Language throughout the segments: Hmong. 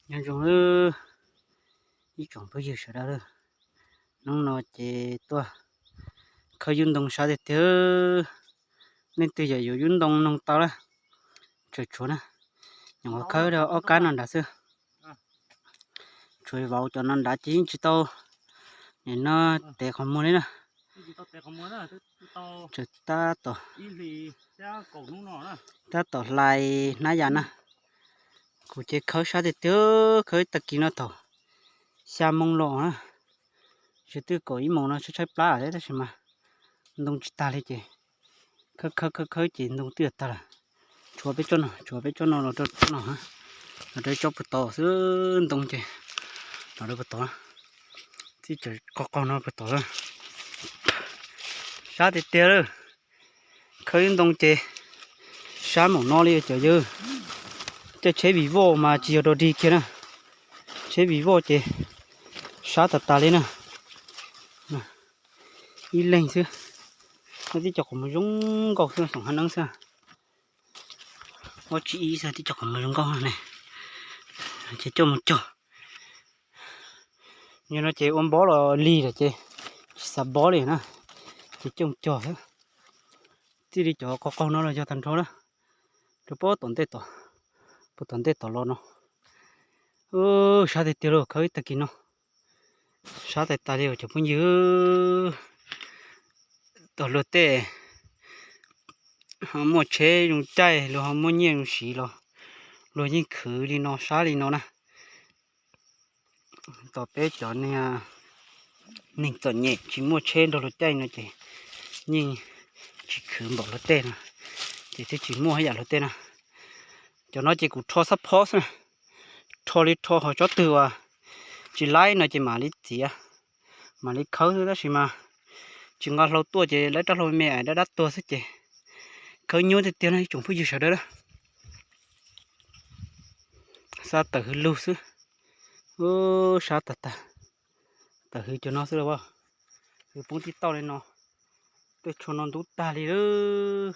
Nyob zoo ib tsoom phooj ywg sawv daws, hnub no ces tuaj khawb yub ntoo sab tiag tiag. Leej twg yog yuav yub ntoo noog tau na, tseem tshuav na, nyuam qhuav khawb ob kab no nrad xwb. Tshuav vauv cov no nrad ces yeej tsis tau, nim no tev qhov muag li na. Tseem tab tom, tab tom hlais hnab yas na. Kuv ces khawb sab tiag tiag, khawb ib tag kis no thaum xya moo los na, tsis twb kaum ib moos no tshaib tshaib plab thiab tab sis mas ntoo tsis tag li ces khawb khawb khawb khawb ces ntoo twb yuav tag lawm. Tshuav peb tsob no, tshuav peb tsob no los rau tsob no, los rau tsob puag tod xwb, ntoo ces los rau puag tod, txij cov qaug qaug no puag tod. Sab tiag tiag lawm. Khawb ib ntoo ces sab npaum no li cov yawg. Caij tsheb vij voj mas tsis yog dog dig kiag na, tsheb vij voj ces sab tas tas li na. Ib leeg xwb, tib co qhov muag zoo nkauj xwb, xoom hab neeb xwb. Ob tsib ib xwb, tib co qhov muag zoo nkauj ne, ces coj mus cog. Yog no ces ua npob los lig lawm ces tsis xav npob li na, ces coj mus cog xwb. Txij li cov qaug qaug no los yog tag nrho na, rau puag tom ntej tod, puag tom ntej tod los no. Sab tiag tiag los khawb ib tag kis no, sab tas tas li cov phooj ywg. Tom luag tej ho muaj tsheb zoo caij, luag ho muaj nyiaj zoo siv los luag yeej khwv li no sab li no na. Tom peb cov neeg txom nyem tsis muaj tsheb nrog luag caij no ces yeej tsis khwv npaum luag tej no, ces thiaj tsis muaj ib yam luag tej na. Cov no ces kuv rho xab phob xwb na, rho li rho ho tsob twg uas tsis laib no ces mam li txiav, mam li khawb xwb tab sis mas tsis nqa hlau tuaj ces lawv rab hlau me me dab dab tuag xwb ces khawb nyuaj tiag tiag no ib tsoom phooj ywg sawv daws. Sab tawm hwv lug xwb, sab tag tag, tawm hwv cov no xwb las. Hwv poob tib tauj li no, tej tsho no ntub tag li lawm,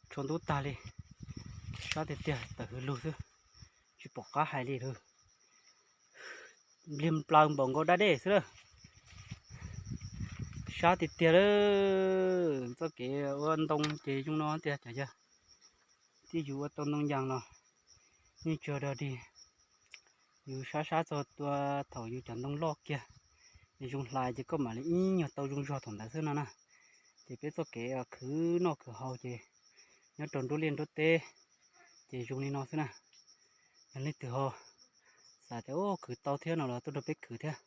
tsho ntub tag li, sab tiag tiag tawm hwv lug xwb, tsis pom qab hais li lawm. Npliag nplaws npaum nkaus dab dej xwb lawm. Sab tiag tiag lawm, txoj kev ua ntoo ces zoo no tiag cov yawg. Twb yus ua tau ntoo yas los yeej tsuas dog dig, yus sab sab txog tua thaum yus cov ntoo loj kiag, zoo hlais ces koj mam li ib nyuag tau zoo zog thaum ntawd xwb no na. Ces peb txoj kev khwv noj khwv haus ces nyob rau nruab liaj nruab teb ces zoo li no xwb na. Yog leej twg ho xav tias khwv tau thiab no los tuaj nrog peb khwv thiab.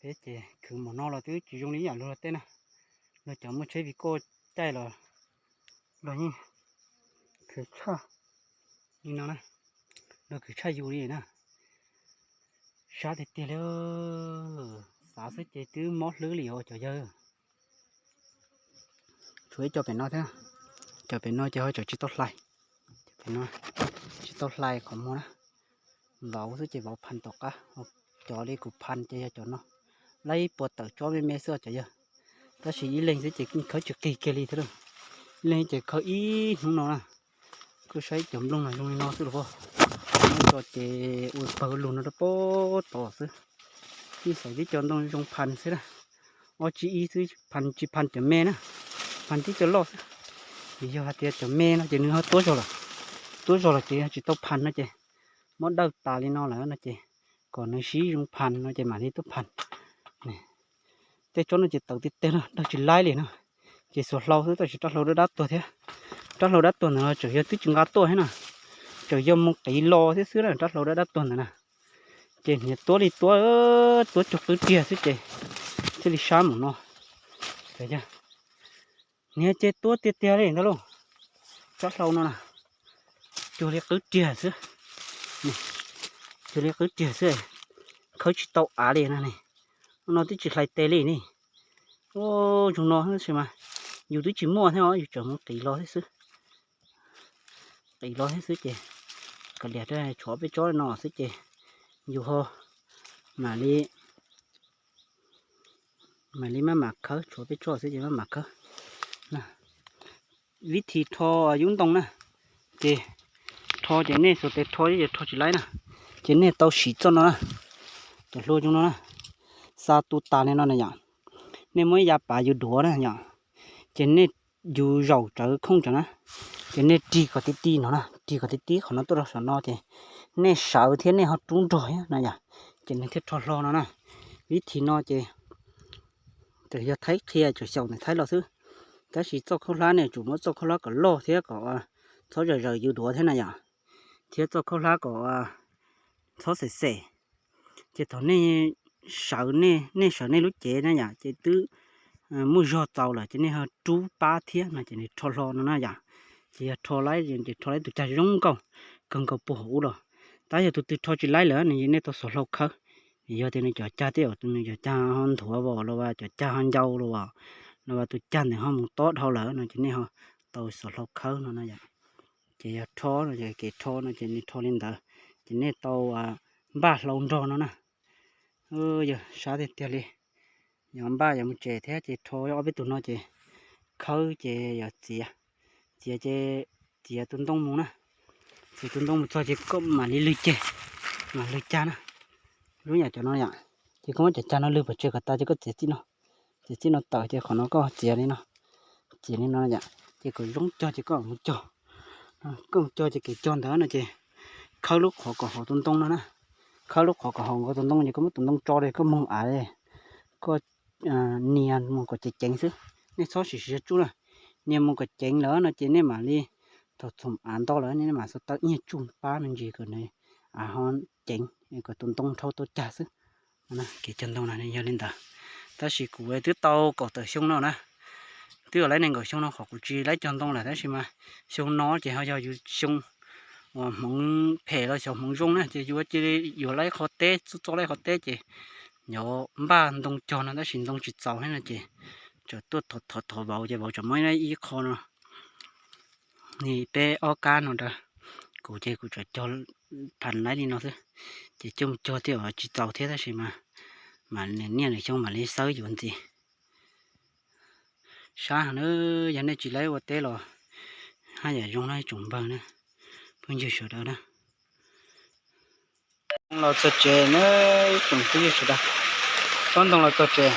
Peb ces khwv npaum no los twb tsis zoo li ib yam luag tej na. Luag cov muaj tsheb vij koj caij los luag yeej khwv tshaj li no na, luag khwv tshaj yus li na. Sab tiag tiag li, xav xwb ces twb mob hlwb li os cov yawg. Tshuav ib co pem no thiab, cov pem no ces ho tseem tsis tau hlais, tsis tau hlais qhov muag na. Vauv xwb ces vauv phas tom qab, cov li kuv phas ces yog cov no, laib puas tawm tsob me me xwb cov yawg. Tab sis ib leeg xwb ces khawb tsis qig kiag li thiab. Ib leeg ces khawb ib hnub no na. Kuj saib cov nplooj no zoo li no xwb los, muab tso ces ua pawg lug no rau puag tod xwb. Yeej xaiv tib co ntoo zoo phas xwb na. Ob tsib ib xwb, phas tsis phas cov me na, phas tib co loj xwb. Vim yog hais tias cov me no ces nws ho tuab zog lawm, tuab zog lawm ces yog tsis tau phas no ces muab dawj tas li no lawm no ces kom nws sib zoo phas no ces mam li tuaj phas. Tej tsob no ces tawv tiag tiag no, dawj tsis laib li no. Ces xuas hlau xwb tab sis rab hlau dab dab tuag thiab. Rab hlau dab tuag ntawd no tseem yog twb tsis nqa tuaj thiab na, tseem yog mus qiv los thiab xwb na, rab hlau dab dab tuag ntawd na. Ces hniav tuab li tuab, tuab cuag qwb riag xwb ces thiaj li sab mus no. Hniav ces tuab tiag tiag li ntag lauj. Rab hlau no na, cuag li qwb riag xwb, cuag li qwb riag xwb, khawb tsis tau av li no ne. No twb tsis hlais tes li ne. Ub, zoo no tab sis mas yus twb tsis muaj thiab os, yus tseem mus qiv los thiab xwb. Qiv los thiab xwb ces kav liam rau tshuav peb tsob no xwb ces yus ho mam li, mam li maj mam khawb, tshuav peb tsob xwb ces maj mam khawb. Vib thib rho yub ntoo na, ces rho ces nej xuas tes rho ces rho tsis laib na. Ces nej tau siv txoj no na, cov hlua zoo no na, xa tu tas li no na yom. Nej muab ib yav pav yus duav na yom, ces nej yus zaum tsawv khooj tsawv na, ces nej rig kom tib tib no na, rig kom tib tib qhov no tuaj rau saum no ces nej sawv thiab nej ho rub nrog thiab no yom, ces nws thiaj rho hlo no na. Vib thim no ces tseem yog Thaib qhia, tseem xyaum ntawm Thaib los xwb. Tab sis txoj khaub hlab nej tsum muab txoj khaub hlab kom loj thiab kom txhob zawm zawm yus duav thiab na yom, thiab txoj khaub hlab kom txhob xem xem. Ces thaum nej sawv, nej sawv nej lub cev na yom, ces twb muaj zog txaus lawm ces nej ho rub pab thiab no ces nws rho hlo no na yom. Ces yog rho laib ces rho laib tus cag zoo nkauj, kawg nkaus puag hauv ub los. Tab yog tus twg rho tsis laib lawm nws nej tau xov hlau khawb. Yog tias nws cov cag tej zaum nws cov cag ho nthuav los los cov cag ho ncau los los tus cag ntawd ho mus tob dhau lawm no ces nej ho tau xov hlau khawb no na yom. Ces yog rho no ces kev rho no ces nws rho li ntawd, ces nej tau npaj hlau nrog no na. Yog sab tiag tiag li, yog npaj yuav mus tsev thiab ces rho ob peb tug no ces khawb ces yog txiav, txiav ces txiav tus ntoo mus na. Txiav tus ntoo mus txog ces koj mam li lwg ceg, mam lwg cag na. Lub yam cov no yom, ces koj muab cov cag no lwg pov tseg kom tas ces koj txiav txij no, txiav txij no tawm ces qhov no koj txiav li no, txiav li no yom, ces kom zoo cog ces koj mus cog. Koj mus cog ces kev cog ntawd no ces khawb lub qhov kom haum tus ntoo no na. Khawb lub qhov kom haum nkaus tus ntoo ces koj muab tus ntoo tso rau koj moog av, koj nias mus kom ceev ceev xwb. Nej txhob sim siv tsub na, nias mus kom ceev lawm no ces nej mam li, thaum txhoom av ntau lawm nej mam xav tau ib nyuag tsuj pab me ntsis kom nws av ho ceev, kom tus ntoo dhau tau cag xwb. Kev cog ntoo no yog li ntawd. Tab sis kuv twb tau kaum tawm xyoo no na, twb yog laib nees nkaum xyoo no qhov kuv tsis laib cog ntoo lawm tab sis mas xyoo no ces ho yog yus xyoo uas hmoov phem los xyov hmoov zoo na ces yuav cia li yuav laib qhov teb, txoj laib qhov teb ces yuav npaj ntoo cog no tab sis ntoo tsis txaus thiab no ces txawm tuaj thov thov vauv ces vauv tseem muab ib qho no ni peb ob kab no rau kuv ces kuv tseem cog phas laib li no xwb. Ces coj mus cog thiaj tsis txaus thiab tab sis mas, mas niaj nws xyoo mam li xawb yuav ntxiv. Sab heev na, yog nej tsis laib ua teb los haj yam zoo na ib tsoom npawg na, phooj ywg sawv daws na. Los txog tsev na, ib tsoom phooj ywg sawv daws, tsob ntoo los txog tsev.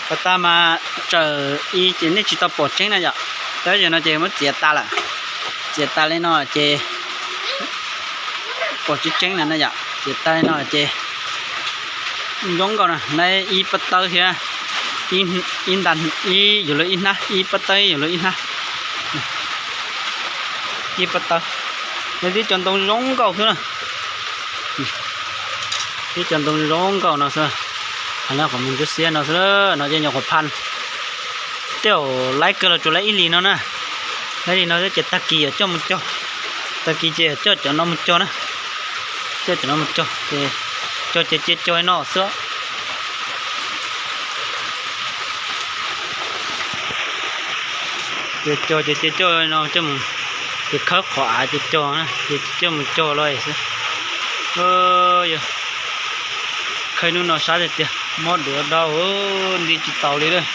Pas tas mas tsawm ib ces nej tsis tau pom tseeb na yom, tab yam no ces muab txiav tas lawm. Txiav tas li no ces pom tseeb tseeb na na yom, txiav tas li no ces zoo nkauj na, laib ib pob tawb thiab ib nta, ib yuav luag ib hnab, ib pob tawb yuav luag ib hnab. Ib pob tawb, nws twb cov ntoo zoo nkauj xwb na. Twb cov ntoo zoo nkauj no xwb. Qhov no qhov mus ntsuab xiab no xwb, no ces nyuam qhuav phaj. Tej zaum laib kawg los tsuas laib ib hlis no na. Laib li no xwb ces tag kis yuav coj mus cog. Tag kis ces yuav coj cov no mus cog na. Coj cov no mus cog ces cog ces cia cog li no xwb. Ces cog ces cia coj no coj mus, ces khawb qhov av ces cog na, ces coj mus cog los xwb. Yog khawb hnub no sab tiag tiag, mob duav dau nti tsis taus li lawm.